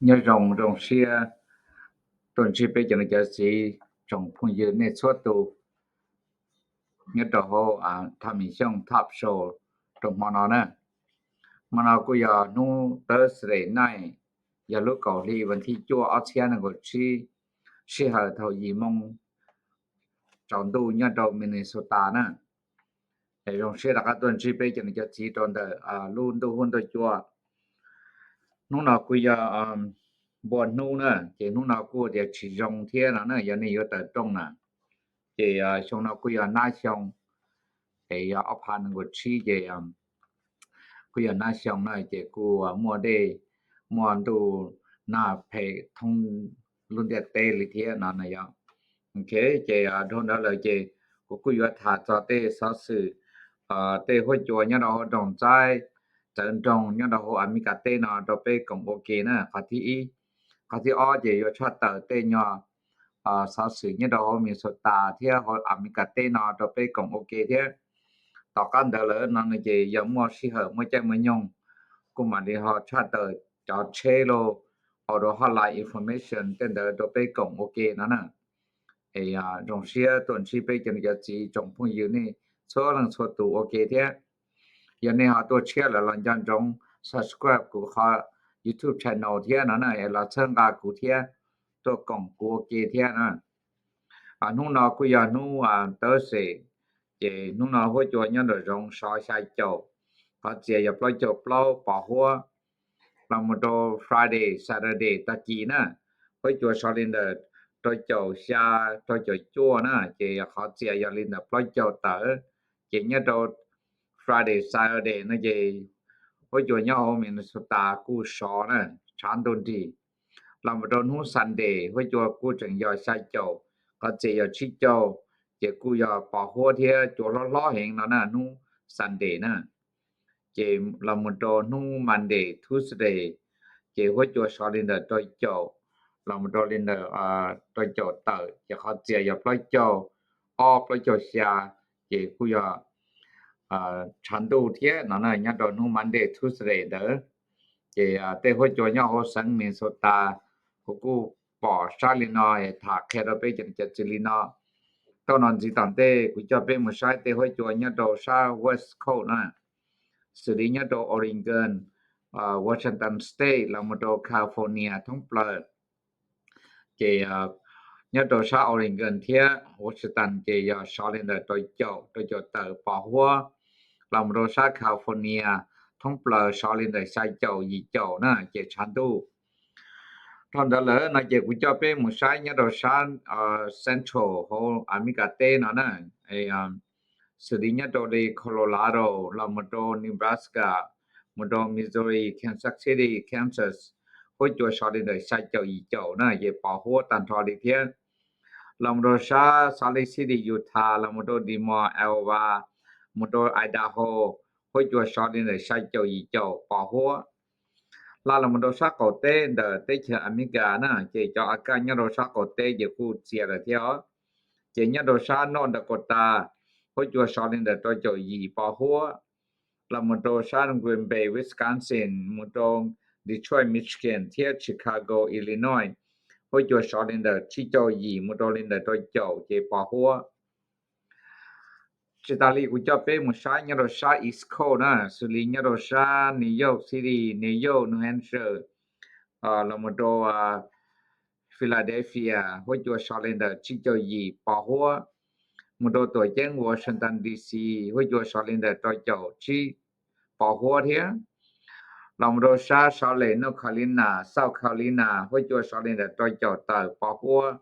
Nyob zoo, zoo siab tuaj ntsib peb cov niam cov txiv tsoom phooj ywg nej txhua tus nyob rau hauv Thaj Mim Xyooj Top Show rau hmo no na. Hmo no kuj yog hnub Thursday night, yog lub kaum hli vas thib cuaj ob txhiab nees nkaum tsib, sij hawm thaum yim moo tsaus ntuj nyob rau Minnesota na. Zoo siab rov qab tuaj ntsib peb cov niam cov txiv rau ntawm lub ntuj huab ntuj cua. Hnub no kuj yog npua hnub na, ces hnub no kuj tias tsis zoo thiab no na, yog nej yuav tawm rooj na. Ces xyoo no kuj yog nab xyoo, es yog ob phav nees nkaum tsib ces kuj yog nab xyoo na, ces kuj muaj dej, muaj ntuj nag phem thoob lub ntiaj teb li thiab no na yog. Ok, ces dhau ntawd lawm ces kuv kuj yuav tham txog tej xov xwm, tej huab cua nyob rau hauv nroog Ntxaib, txawv nroog nyob rau hauv Amelikas teb no rau peb koom ua ke na. Qhov thib ib, qhov thib ob ces yuav tshaj tawm tej nyuag xov xwm nyob rau hauv Minnesota thiab hauv Amelikas teb no rau peb koom ua ke thiab. Tom qab ntawd lawm no ces yog muaj sij hawm muaj caij muaj nyoog, kuj mam li ho tshaj tawm cov tsheb los, auto hotline information tej ntawd rau peb koom ua ke no na. Es zoo siab tuaj ntsib peb cov niam cov txiv tsoom phooj ywg nej txhua leej txhua tus ua ke thiab. Yog nej ho tuaj tshiab lawm los nco ntsoov subscribe kuv qhov YouTube channel thiab no na, es los txhawb nqa kuv thiab, tuaj koom kuv ua ke thiab na. Hnub no kuj yog hnub Thursday, ces hnub no huab cua nyob nraum zoov sov xya caum, qhov txias yog plaub caug plaub pos huab. Los mus rau Friday, Saturday tag kis na, huab cua sov li ntawm rau caum xya, rau caum cuaj na, ces qhov txias yog li ntawm plaub caug tawm. Ces nyob rau Friday, Saturday no ces huab cua nyob hauv Minnesota kuj sov na, tshav ntuj nrig. Los mus rau hnub Sunday huab cua kuj tseem yog xya caum, qhov txias yog tsib caug, ces kuj yog pos huab thiab cua hlob hlob heev no na hnub Sunday na. Ces los mus rau hnub Monday, Tuesday, ces huab cua sov li ntawm rau caum, los mus rau li ntawm rau caum tawm, ces qhov txias yog plaub caug ob plaub caug xya, ces kuj yog tshav ntuj thiab no na nyob rau hnub Monday, Tuesday ntawd. Ces tej huab cua nyob hauv xeev Minnesota, kuv kuj pom saib li no es tham qhia rau peb cov niam cov txiv li no. Tau no ntxiv tom ntej kuv coj peb mus saib tej huab cua nyob rau sab West Coast na, xws li nyob rau Oregon, Washington State los mus rau California thoob plaws. Ces nyob rau sab Oregon thiab Washington ces yog sov li ntawm rau caum, rau caum tawm pos huab, los mus rau sab California thoob plaws sov li ntawm xya caum yim caum na ces tshav ntuj. Dhau ntawd lawm no ces kuv coj peb mus saib nyob rau sab Central hauv Amelikas teb no na, xws li nyob rau li Colorado los mus rau Nebraska, mus rau Missouri, Kansas City, Kansas, huab cua sov li ntawm xya caum yim caum na ces pos huab tag nrho li thiab. Los mus rau sab Salt Lake City, Utah, los mus rau Des Moines, Iowa, mus rau Idaho, huab cua sov li ntawm xya caum yim caum pos huab. Hla los mus rau sab qaum teb ntawm teb chaws Amelikas na ces cov a kaj nyob rau sab qaum teb ces kuj txias lawm thiab os. Ces nyob rau sab North Dakota, huab cua sov li ntawm rau caum yim pos huab. Los mus rau sab Green Bay, Wisconsin, mus rau Detroit, Michigan thiab Chicago, Illinois, huab cua sov li ntawm tsib caug yim mus rau li ntawm rau caum ces pos huab. Tsis tas li kuv coj peb mus saib nyob rau sab East Coast na, xws li nyob rau sab New York City, New York, New Hampshire, los mus rau Philadelphia, huab cua sov li ntawm tsib caug yim pos huab. Mus rau tuam ceeb Washington D C, huab cua sov li ntawm rau caum tsib pos huab thiab. Los mus rau sab Charlotte, North Carolina, South Carolina, huab cua sov li ntawm rau caum tawm pos huab.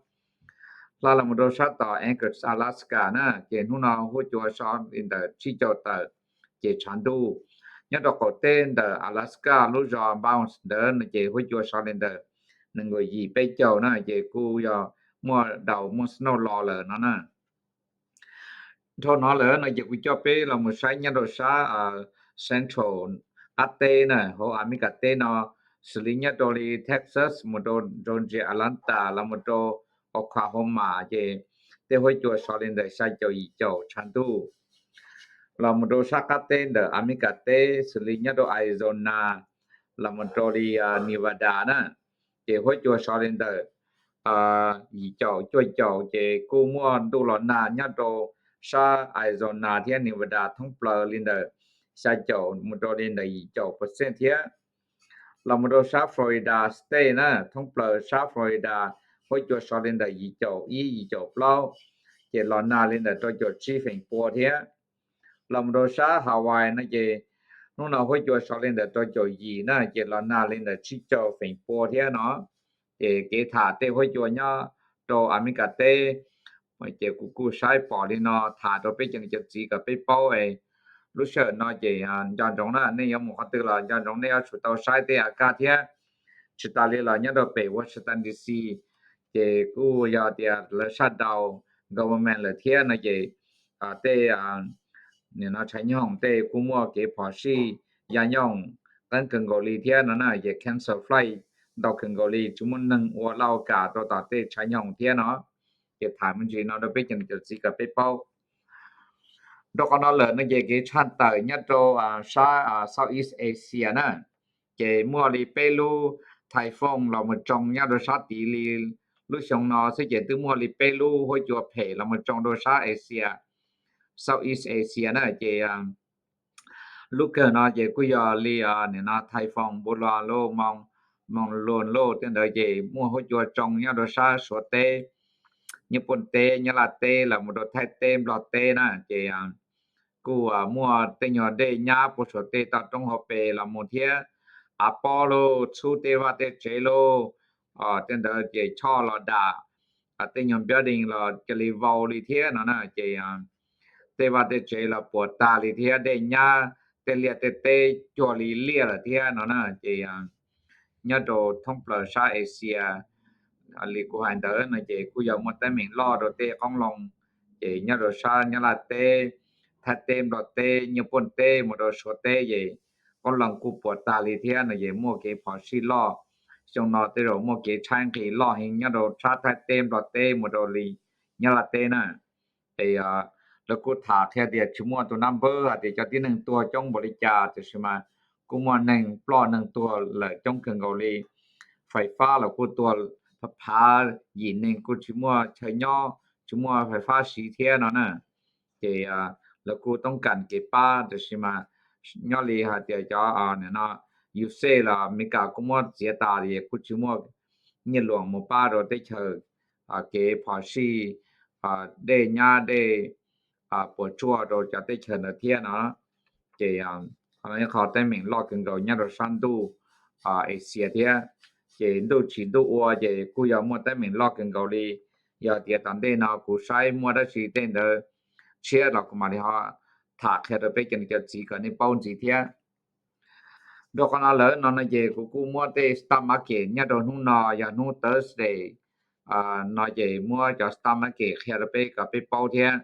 Hla los mus rau sab tom Anchorage, Alaska na, ces hnub no huab cua sov li ntawm tsib caug tawm, ces tshav ntuj. Nyob rau qaum teb ntawm Alaska lub zos Bounds ntawd no ces huab cua sov li ntawm nees nkaum yim peb caug na, ces kuj yog muaj daus muaj snow los lawm no na. Dhau no lawm no ces kuv coj peb los mus saib nyob rau sab Central qab teb na, hauv Amelikas teb no, xws li nyob rau li Texas mus rau Georgia, Atlanta los mus rau Oklahoma ces tej huab cua sov li ntawm xya caum yim caum tshav ntuj. Los mus rau sab qab teb ntawm Amelikas teb xws li nyob rau Arizona los mus rau li Nevada na, ces huab cua sov li ntawm yim caum cuaj caum, ces kuj muaj ntuj los nag nyob rau sab Arizona thiab Nevada thoob plaws li ntawm xya caum mus rau li ntawm yim caum percent thiab. Los mus rau sab Florida State na, thoob plaws sab Florida huab cua sov li ntawm yim caum ib yim caum plaub, ces los nag li ntawm rau caum tsib feem pua thiab. Los mus rau sab Hawaii no ces hnub no huab cua sov li ntawm rau caum yim na, ces los nag li ntawm tsib caug feem pua thiab no. Ces kev tham tej huab cua nyob rau Amelikas teb, ces kuv kuj saib pom li no tham rau peb cov niam cov txiv kom peb paub. Lub sij hawm no ces nco ntsoov na, nej yuav mus qhov twg los nco ntsoov nej yuav tsum tau saib tej a kaj thiab. Tsis tas li los nyob rau pem Washington D C ces kuj yog tias lawv shutdown government lawm thiab no ces tej nim no tshais nyooj hoom tej kuj muaj kev phom sij ya nyooj qeeb kawg nkaus li thiab no na, ces cancel flight ntau kawg nkaus li, tsis muaj neeg ua lauj kam rau tom tej tshais nyooj hoom thiab no. Ces tham me ntsis no rau peb cov niam cov txiv kom peb paub. Rau qhov no lawm no ces kev tshaj tawm nyob rau sab Southeast Asia na, ces muaj li peb lub typhoon los mus tsoo nyob rau sab tid li. Lub xyoo no xwb ces twb muaj li peb lub huab cua phem los mus tsoo rau sab Asia, Southeast Asia na, ces lub kawg no ces kuj yog li nim no typhoon Bula lauj, Mong, Mong Lun lauj, tej ntawd ces muaj huab cua tsoo nyob rau sab Suav teb, Nyij Pooj teb, Nyab Laj teb los mus rau Thaib teb, Nplog teb na, ces kuj muaj tej nyuag dej nyab puag Suav teb toj roob hauv pes los mus thiab, av pob lauj, txhub tej vaj tej tsev lauj, tej ntawd ces choj los dam, tej nyuag building los cia li vau li thiab no na, ces tej vaj tej tsev los puas tag li thiab, dej nyab, tej liaj tej teb cuag li liaj lawm thiab no na, ces nyob rau thoob plaws sab Asia li kuv hais ntawd no ces kuj yog muaj teeb meem loj rau tej qoob loo, ces nyob rau sab Nyab Laj teb, Thaib teb, Nplog teb, Nyij Pooj teb mus rau Suav teb ces qoob loo kuj puas tag li thiab no ces muaj kev phom sij loj. Xyoo no tej zaum muaj kev tshaib nqhis loj heev nyob rau sab Thaib teb, Nplog teb mus rau li Nyab Laj teb na. Es lawv kuj tham qhia tias tsis muaj tus nab npawb hais tias cov tib neeg tuag coob npaum li cas, tiam sis mas kuj muaj neeg ploj neeg tuag lawm coob kawg nkaus li. Fais fab los kuj tuag phav phav, yim neeg kuj tsis muaj chaw nyob, tsis muaj fais fab siv thiab no na. Ces lawv kuj toob kas kev pab, tiam sis mas nyob li hais tias cov no, U S los Amelikas kuj muab txiav tas, kuj tsis muaj nyiaj luam mus pab rau teb chaws kev phom sij dej nyab dej puas tsuaj rau cov teb chaws ntawd thiab no. Ces qhov no yog qhov teeb meem loj kawg nkaus nyob rau sab ntuj Asia thiab. Ces ntuj tsim ntuj ua ces kuj yog muaj teeb meem loj kawg nkaus li. Yog tias tom ntej no kuv saib muaj dab tsi tej ntawd tshiab los kuv mam li ho tham qhia rau peb cov niam cov txiv kom nej paub ntxiv thiab. Rau qhov no lawm no no ces kuv kuj muab tej stock market nyob rau hnub no yog hnub Thursday no ces muab cov stock market qhia rau peb kom peb paub thiab.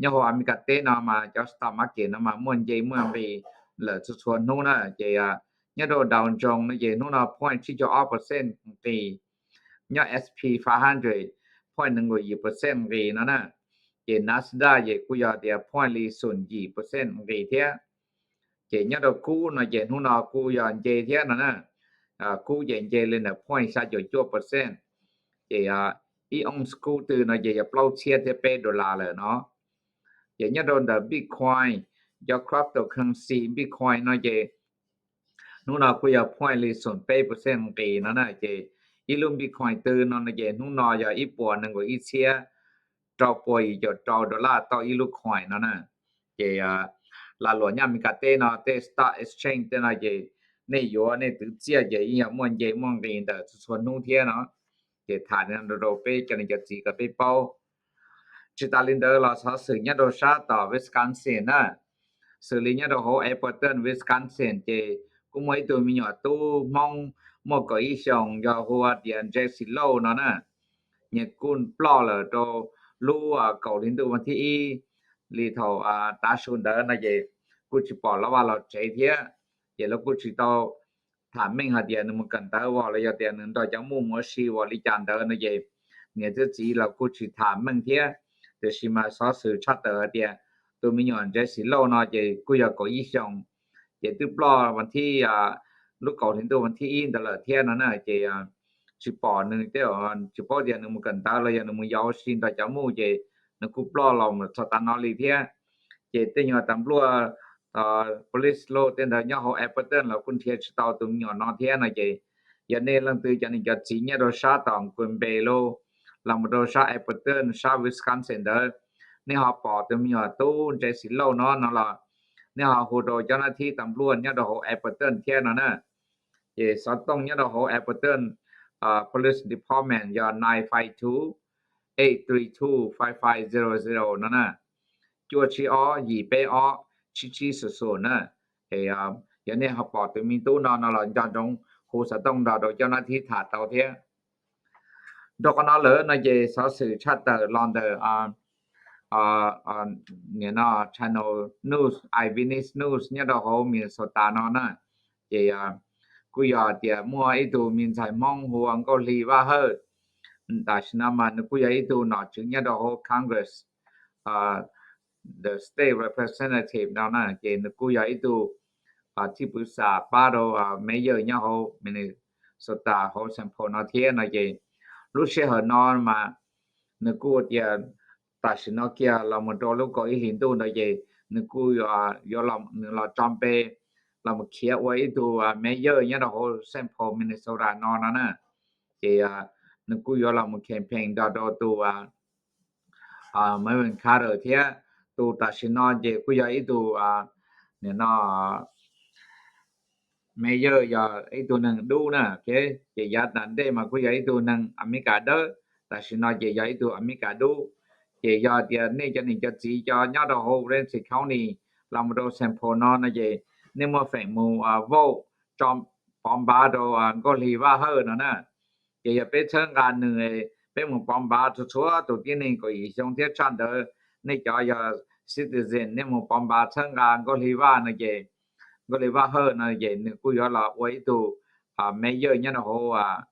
Nyob hauv Amelikas teb no mas cov stock market no mas muaj nce muaj nqis lawm txhua txhua hnub na. Ces nyob rau Dow Jones no ces hnub no point tsib caug ob percent nqis, nyob S P five hundred point nees nkaum yim percent nqis no na. Ces Nasdaq ces kuj yog tias point li xoom yim percent nqis thiab. Ces nyob rau kub no ces hnub no kuj yog nce thiab no na. Kub ces nce li ntawm point xya caum cuaj percent. Ces ib ounce kub twg no ces yog plaub txhiab thiab peb dollar lawm no. Ces nyob rau ntawm Bitcoin, cov cryptocurrency Bitcoin no ces hnub no kuj yog point li xoom peb percent nqis no na. Ces ib lub Bitcoin twg no no ces hnub no yog ib puas nees nkaum ib txhiab rau puas yim caum rau dollar tauj ib lub coin no na. Ces lag luam nyob Amelikas teb no tej stock exchange tej no ces nej yuav nej twv txiaj ces yeej yog muaj nce muaj nqis ntawm txhua txhua hnub thiab no. Ces tham rau peb cov niam cov txiv kom peb paub. Tsis tas li ntawd los xov xwm nyob rau sab tom Wisconsin na, xws li nyob rau hauv Appleton, Wisconsin ces kuj muaj ib tug me nyuam tub Hmoob muaj kaum ib xyoos yog hu tias Jesse Low no na. Nyias kuj ploj lawm rau lub kaum hli ntuj vas thib ib li thaum tav su ntawd no ces kuj tsis pom los vaj los tsev thiab. Ces lawv kuj tsis tau tham meej hais tias nws mus kawm ntawv os los yog tias nws nrog cov muj mus ua si os li cas ntawd no ces niam thiab txiv los kuj tsis tham meej thiab. Tiam sis mas xov xwm tshaj tawm hais tias tus me nyuam Jesse Low no ces kuj yog kaum ib xyoos, ces twb ploj vas thib, lub kaum hli ntuj vas thib ib ntawd lawm thiab no na. Ces tsis pom nws, tsis paub tias nws mus kawm ntawv los yog nws mus yos ua si nrog cov muj ces nws kuj ploj los mus txog tav no li thiab. Ces tej nyuag tas npluaj police los tej ntawd nyob hauv Appleton los kuj nrhiav tsis tau tus me nyuam no thiab no ces yog nej leej twg cov niam cov txiv nyob rau sab tom Green Bay los, los mus rau sab Appleton sab Wisconsin ntawd, nej ho pom tus me nyuam tub Jesse Lowe no no los nej ho hu rau cov nab thib tas npluaj nyob rau hauv Appleton thiab no na. Ces xov tooj nyob rau hauv Appleton Police Department yog nine five two, eight three two, five five zero zero no na, cuaj tsib ob yim peb ob tsib tsib xoom xoom na. Yog nej ho pom tus me tub no no los nco ntsoov hu xov tooj nrog rau cov nab thib tham tau thiab. Rau qhov no lawm no ces xov xwm tshaj tawm los ntawm no Channel News, Eyewitness News nyob rau hauv Minnesota no na. Ces kuj yog tias muaj ib tug me ntxhais Hmoob hu ua Nkauj Hli Vaj Hawj. Tam sim no mas nws kuj yog ib tug nom tswv nyob rau hauv Congress, the state representative no na, ces nws kuj yog ib tug thij pwv xam pab rau mayor nyob hauv Minnesota hauv Saint Paul no thiab no ces lub sij hawm no mas nws kuj tias tam sim no kiag los mus rau lub kaum ib hlis ntuj ntawd ces nws kuj yuav nws los tso npe los mus khiav ua ib tug mayor nyob rau hauv Saint Paul Minnesota no no na. Ces nws kuj yuav los mus campaign nrog rau tus Mervin Carter thiab. Tus tam sim no ces kuj yog ib tug no mayor yog ib tug neeg dub na, ces yav tas ntej mas kuj yog ib tug neeg Amelikas dawb, tam sim no ces yog ib tug Amelikas dub. Ces yog tias nej cov niam cov txiv cov nyob rau hauv Ramsey County los mus rau Saint Paul no no ces nej muaj feem mus vote tso pov npav rau Nkauj Hli Vaj Hawj no na. Ces yog peb txhawb nqa nws, peb mus pov npav txhua txhua tus tib neeg kaum yim xyoo thiab tshaj ntawd, nej cov yog citizen nej mus pov npav txhawb nqa Nkauj Hli Vaj no ces Nkauj Hli Vaj Hawj no ces nws kuj yuav los ua ib tug mayor nyob rau hauv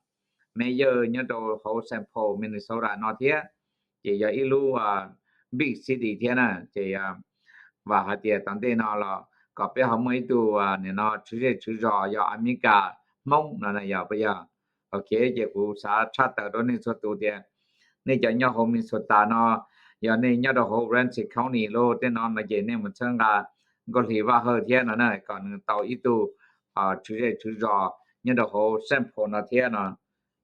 mayor nyob rau hauv Saint Paul Minnesota no thiab. Ces yog ib lub big city thiab na. Ces vam hais tias tom ntej no los kom peb ho muaj ib tug nim no tswv zej tswv zos yog Amelikas Hmoob no yog puas yog? Ok, ces kuv xav tshaj tawm rau nej txhua tus tias nej cov nyob hauv Minnesota no, yog nej nyob rau hauv Ramsey County los tej no no ces nej mus txhawb nqa Nkauj Hli Vaj Hawj thiab no na, kom nws tau ib tug tswv zej tswv zos nyob rau hauv Saint Paul no thiab no.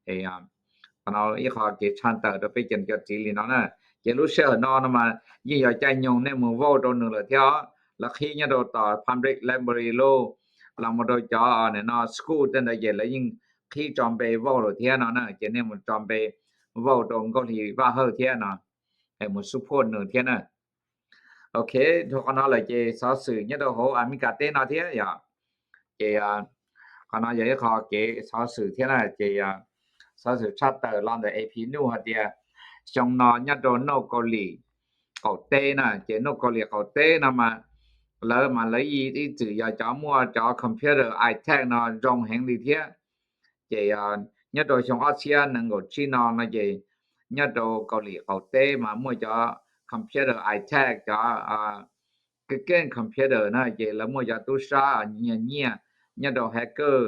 Qhov no ib qho kev tshaj tawm rau peb cov niam cov txiv li no na. Ces lub sij hawm no no mas yeej yog caij nyoog nej mus vote rau nws lawm thiab os. Lawv qhib nyob rau tom public library los, los mus rau cov nim no school tej ntawd ces lawv yeej qhib tso npe vote lawm thiab no na. Ces nej mus tso npe vote rau Nkauj Hli Vaj Hawj thiab no, mus support nws thiab na. Ok, dhau qhov no lawm ces xov xwm nyob rau hauv Amelikas teb no thiab yom. Ces qhov no yog ib qho kev xov xwm thiab na. Ces xov xwm tshaj tawm los ntawm A P News hais tias xyoo no nyob rau North Korea qaum teb na, ces North Korea qaum teb no mas lawv mas lawv ib txwm yog cov muaj cov computer attack no zoo heev li thiab. Ces nyob rau xyoo ob txhiab nees nkaum tsib no no ces nyob rau Kaus Lim qaum teb mas muaj cov computer attack, cov keeb keeb computer na, ces lawv muaj cov tub sab nyiag nyiaj nyob rau hacker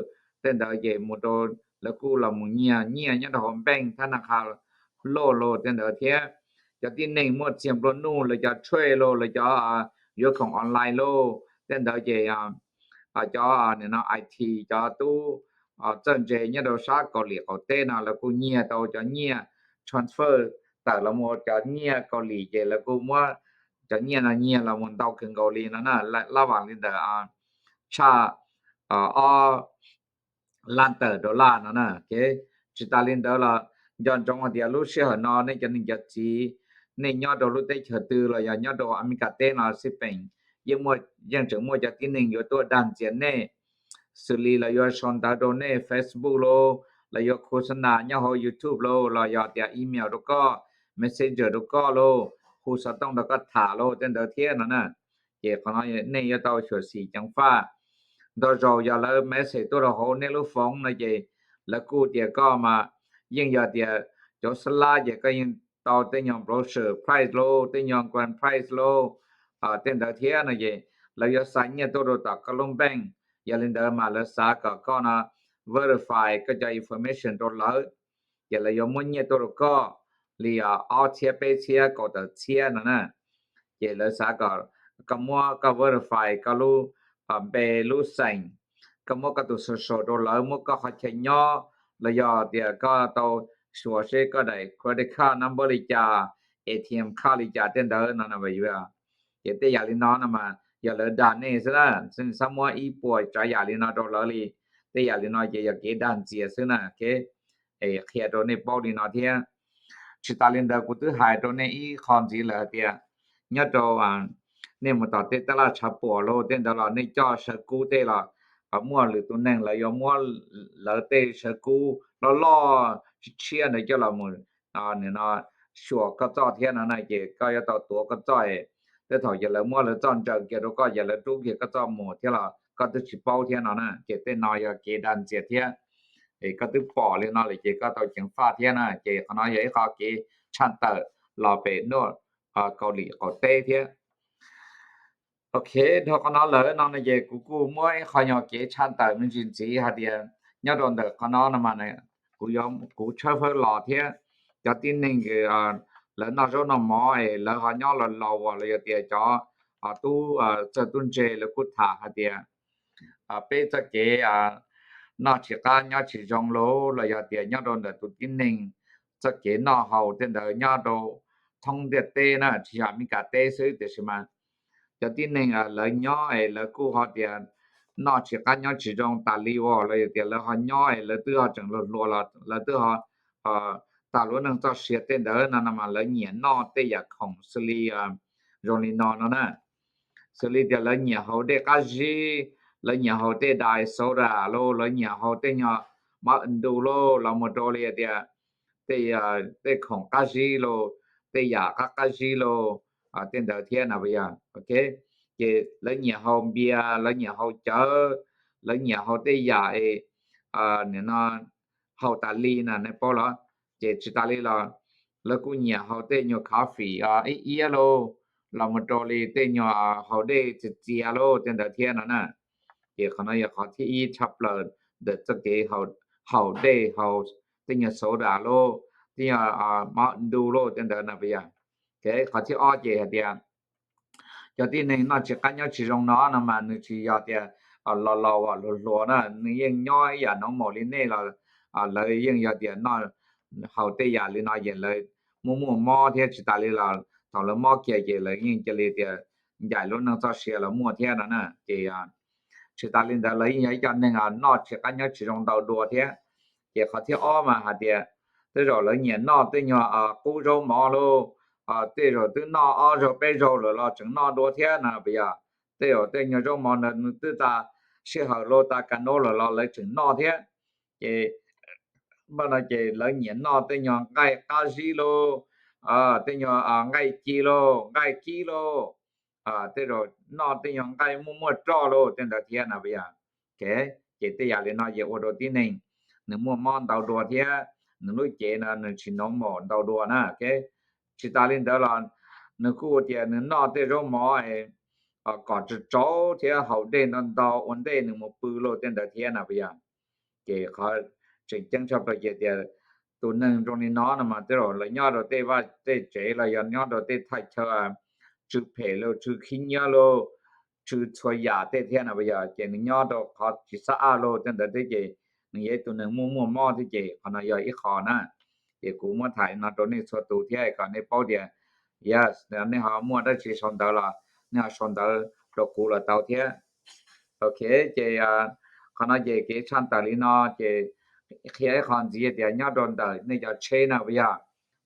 tej ntawd ces mus rau, lawv kuj los mus nyiag nyiaj nyob rau hauv bank thab naj qha loj los tej ntawd thiab. Cov tib neeg muaj txiag nplua nuj, lawv cov trade los, lawv cov yuav khoom online los tej ntawd ces cov nim no I T, cov tub txawj ntse nyob rau sab Kaus Lim qaum teb no lawv kuj nyiag tau cov nyiaj transfer tawm los mus cov nyiaj Kaus Lim ces lawv kuj muab cov nyiaj no nyiag los mus ntau kawg nkaus li no na, lab vam li ntawm tshaj ob lab tawm dollar no na. Tsis tas li ntawd los nco ntsoov hais tias lub sij hawm no nej cov niam cov txiv, nej nyob rau lub teb chaws twg los yog nyob rau Amelikas teb no xij peem, yeej muaj, yeej tseem muaj cov tib neeg yuav tuaj dag ntxias nej, xws li lawv yuav sau ntawv rau nej Facebook los, lawv yuav khos na nyob hauv YouTube los, los yog tias email rau koj, messenger rau koj los, hu xov tooj rau koj tham los tej ntawd thiab no na. Ces qhov no nej yuav tau xyuam xim ceev faj. Ntau zaus yog lawv message tuaj rau hauv nej lub foov no ces lawv kuj tias koj mas yeej yog tias cov xab lab ces koj yeej tau tej nyuag brochure price los, tej nyuag grand prize los, tej ntawd thiab no ces lawv yuav xa nyiaj tuaj rau tom koj lub bank. Yog li ntawd mas lawv xav kom koj no verify koj cov information rau lawv. ces lawv yuav muab nyiaj tuaj rau koj li ob txhiab, peb txhiab, kaum tawm txhiab no na. Ces lawv xav kom koj muab koj verify koj lub npe, lub xeem, koj muab koj tus social rau lawv, muab koj qhov chaw nyob, los yog tias koj tau xyuas seb koj daim credit card number li cas, A T M card li cas tej ntawd no na. Ces tej yam li no no mas yog lawv dag nej xwb na, xab muab ib puas tsav yam li no rau lawv li. Tej yam li no ces yog kev dag ntxias xwb na, qhia rau nej paub li no thiab. Tsis tas li ntawd kuv twb hais rau nej ib qho ntxiv lawm hais tias nyob rau nej mus tom tej tab laj tshav puam los tej ntawd los nej coj sawv kub tej los muaj lwm tus neeg lawv yuav muab lawv tej sawv kub loj loj tshiab ntawd coj los mus xyuas koj txoj thiab no na, ces koj yuav tau tuav koj txoj. Tej thaum ces lawv muab lawv txoj ntsaws kiag rau koj ces lawv rub kiag koj txoj mus thiab los koj twb tsis paub thiab no na, ces tej no yog kev dag ntxias thiab. Koj twb pom li no lawm ces koj tau ceev faj thiab na, ces qhov no yog ib qho kev tshaj tawm los pem nuj Kaus Lim qaum teb thiab. Ok, dhau qhov no lawm no no ces kuv kuj muab ib qho nyuag kev tshaj tawm me ntsis ntxiv hais tias nyob rau ntawm qhov no no mas kuv tshawb fawb los thiab cov tib neeg lawv noj zaub noj mov es lawv ho nyob los laus los yog tias cov tub txawj tub ntse lawv kuj tham hais tias peb txoj kev noj tsis qab nyob tsis zoo los los yog tias nyob rau ntawm tus tib neeg txoj kev noj haus tej ntawd nyob rau thoob ntiaj teb na, tsis yog Amelikas teb xwb tiam sis mas cov tib neeg lawv nyob es lawv kuj ho tias noj tsis qab nyob tsis zoo tas li os los yog tias lawv ho nyob es lawv twb ho tseem hluas hluas los lawv twb ho tag lub neej txoj sia tej ntawd no no mas lawv nyiam noj tej yam khoom xws li zoo li no no na. Xws li tias lawv nyiam haus dej qab zib, lawv nyiam haus tej diet soda los, lawv nyiam haus tej nyuag Mountain Dew los, los mus rau li tias tej khoom qab zib los, tej yam qab qab zib los, tej ntawd thiab no puas yog? Ok, ces lawv nyiam haus npias, lawv nyiam haus cawv, lawv nyiam haus tej yam es nim no haus tas li na nej paub los? Ces tsis tas li los lawv kuj nyiam haus tej nyuag coffee iab iab los, los mus rau li tej nyuag haus dej txias txias los tej ntawd thiab no na. Ces qhov no yog qhov thib ib tshaj plaws ntawm txoj kev haus dej, haus tej nyuag soda los, tej nyuag Mountain Dew los tej ntawd no puas yog? Qhov thib ob ces hais tias cov tib neeg noj tsis qab nyob tsis zoo no no mas nws tsis yog tias los laus hluas hluas na, nws yeej nyob ib yam normal li nej los lawv yeej yog tias noj haus tej yam li no ces lawv muaj muaj mob thiab tsis tas li los thaum lawv mob kiag ces lawv yeej cia li tias ncaim lub neej txoj sia los muaj thiab no na. Ces tsis tas li ntawd lawv yeej yog ib co neeg noj tsis qab nyob tsis zoo ntau dua thiab. Ces qhov thib ob mas hais tias tej zaum lawv nyiam noj tej nyuag qub zaub mov los, tej zaum twb noj ob zaug peb zaug lawm los tseem noj dua thiab no puas yog? Tej zaum tej nyuag zaub mov ntawd nws twb tas sij hawm los tas kas nub lawm los lawv tseem noj thiab. Ces npaj no ces lawv nyiam noj tej nyuag nqaij qab zib los, tej nyuag nqaij ci los, nqaij kib los, tej zaum noj tej nyuag nqaij muaj muaj roj los tej ntawd thiab no puas yog? Ces tej yam li no ces ua rau tib neeg nws muaj mob ntau dua thiab nws lub cev no nws tsis normal ntau dua na. Tsis tas li ntawd los nws kuj tias nws noj tej zaub mov kom tsaus tsaus thiab haus dej ntau ntau ua ntej nws mus pw los tej ntawd thiab no puas yog? Ces qhov tseem ceeb tshaj plaws ces tias tus neeg zoo li no no mas tej zaum lawv nyob rau tej vaj tej tsev los yog nyob rau tej thaj chaw tsw phem los tsw khib nyiab los tsw txhua yam tej thiab no puas yog? Ces nws nyob rau qhov tsis xab aj los tej ntawd thiab ces nws yog ib tug neeg muaj muaj mob thiab ces qhov no yog ib qho na. Ces kuv muab tham no rau nej txhua tus thiab kom nej paub tias, yes, nej ho muaj dab tsi sau ntawv los nej ho sau ntawv rau kuv los tau thiab. Ok, ces qhov no ces kev tshaj tawm li no ces qhia ib qho ntxiv tias nyob rau ntawm nej cov tsheb na puas yog?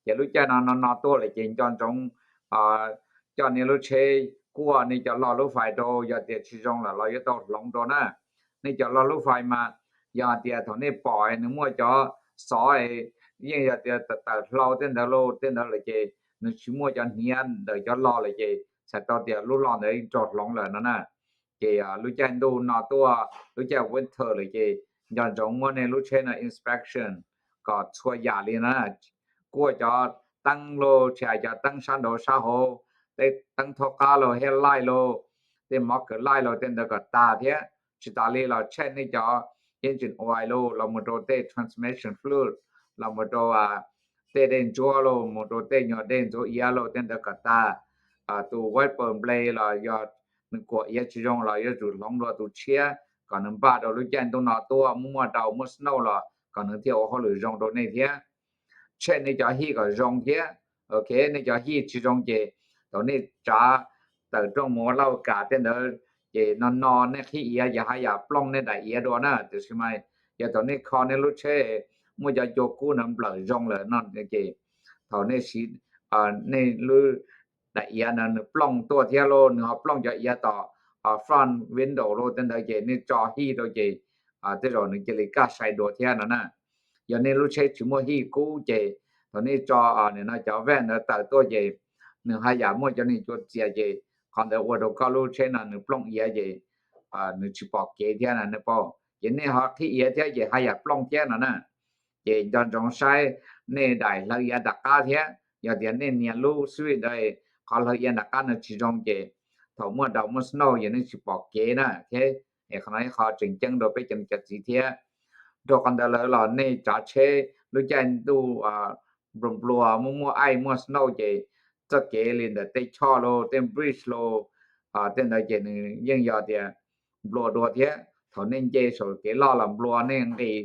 Ces lub caij no no no tuaj lawm ces nco ntsoov coj nej lub tsheb kuaj nej cov log lub fais rau, yog tias tsis zoo lawm los yuav tau hloov rau na. Nej cov log lub fais mas yog hais tias thaum nej pom nws muaj cov xov yeej yog tias tawm hlau tej ntawd los tej ntawd lawm ces nws tsis muaj cov hniav ntawm cov log lawm ces txhais tau tias lub log ntawd raug hloov lawm no na. Ces lub caij ntuj no tuaj lub caij winter lawm ces nco ntsoov muab nej lub tsheb no inspection kom txhua yam li no na. Kuaj cov teeb los tsis hais cov teeb sab nraud sab hauv, tej teeb thaub qab los headlight los, tej mov kawm laij los tej ntawd kom tag thiab. Tsis tas li los check nej cov engine oil los, los mus rau tej transmission fluid los mus rau tej dej ntsuab los mus rau tej nyuag dej ntxhuav iav los tej ntawd kom tag. Tus wiper blade los yog nws kuam iav tsis zoo los yuav tsum hloov dua tus tshiab kom nws npaj rau lub caij ntuj no tuaj muaj muaj dau muaj snow los kom nws thiaj ua hauj lwm zoo rau nej thiab. Check nej cov hij kom zoo thiab. Ok, nej cov hij tsis zoo ces thaum nej tsav tawm rooj mus ua lauj kam tej ntawd ces no no nej qhib iav ces haj yam plooj nej daim iav dua na. Tiam sis mas yog thaum nej kho nej lub tsheb muaj cov cua kub ntawd nplawm zoo lawm no ces thaum nej siv nej lub daim iav ntawd nws plooj tuaj thiab los nws ho plooj cov iav tom front window los tej ntawd ces nej tso hij rau ces tej zaum nws cia li kaj sai dua thiab no na. Yog nej lub tsheb tsis muaj hij kub ces thaum nej tso no cov vent ntawd tawm tuaj ces nws haj yam muaj cov niag cua txias ces qhov ntawd ua rau koj lub tsheb no nws plooj iav ces nws tsis pom kev thiab no nej paub. Ces nej ho qhib iav thiab ces haj yam plooj thiab no na. Ces nco ntsoov saib nej daim hlawv iav nram qab thiab. Yog tias nej nias lub switch ntawd qhov hlawv iav nram qab no tsis zoo ces thaum muaj dau muaj snow yog nej tsis pom kev na. Es qhov no ib qho tseem ceeb rau peb cov niam cov txiv thiab. Rau qhov ntawd lawm los nej tsav tsheb lub caij ntuj nplua nplua muaj muaj ice muaj snow ces txoj kev li ntawm tej choj los tej bridge los tej ntawd ces nws yeej yog tias nplua dua thiab. Thaum nej nce saum kev loj los nplua, nej nqis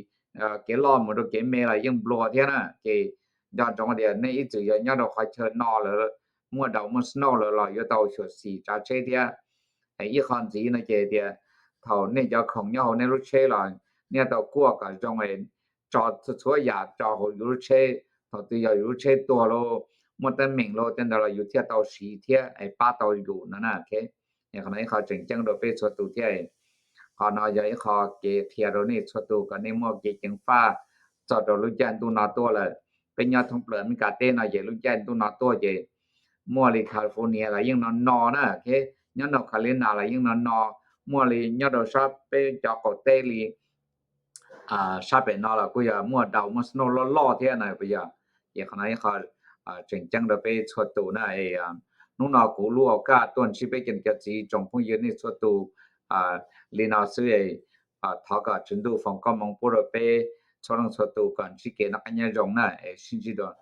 kev loj mus rau kev me los yeej nplua thiab na. Ces nco ntsoov tias nej ib txwm yog nyob rau qhov chaw no lawm muaj dau muaj snow lawm los yuav tau xyuam xim tsav tsheb thiab. Ib qho ntxiv no ces tias thaum nej cov khoom nyob hauv nej lub tsheb los nej tau kuaj kom zoo, tso txhua yam tso hauv yus lub tsheb. Thaum twg yog yus lub tsheb tuag los muaj teeb meem los tej ntawd los yus thiaj tau siv thiab es pab tau yus no na. Qhov no ib qho tseem ceeb rau peb txhua tus thiab. Qhov no yog ib qho kev qhia rau nej txhua tus kom nej muaj kev ceev faj txog rau lub caij ntuj no tuaj lawm. Peb nyob thoob plaws Amelikas teb no ces lub caij ntuj no tuaj ces muaj li California los yeej no no na, nyob North Carolina los yeej no no, muaj li nyob rau sab peb cov qaum teb li sab pem no los kuj yog muaj dau muaj snow loj loj thiab no puas yog? Ces qhov no ib qho tseem ceeb rau peb txhua tus na. Hnub no kuv Lub Au Kaj tuaj ntsib peb cov niam cov txiv tsoom phooj ywg nej txhua tus li no xwb. Thov kom Tswv Ntuj foom koob hmoov pub rau peb txhua leej txhua tus kom ntsib kev noj qab nyob zoo na. Es sib ntsib dua.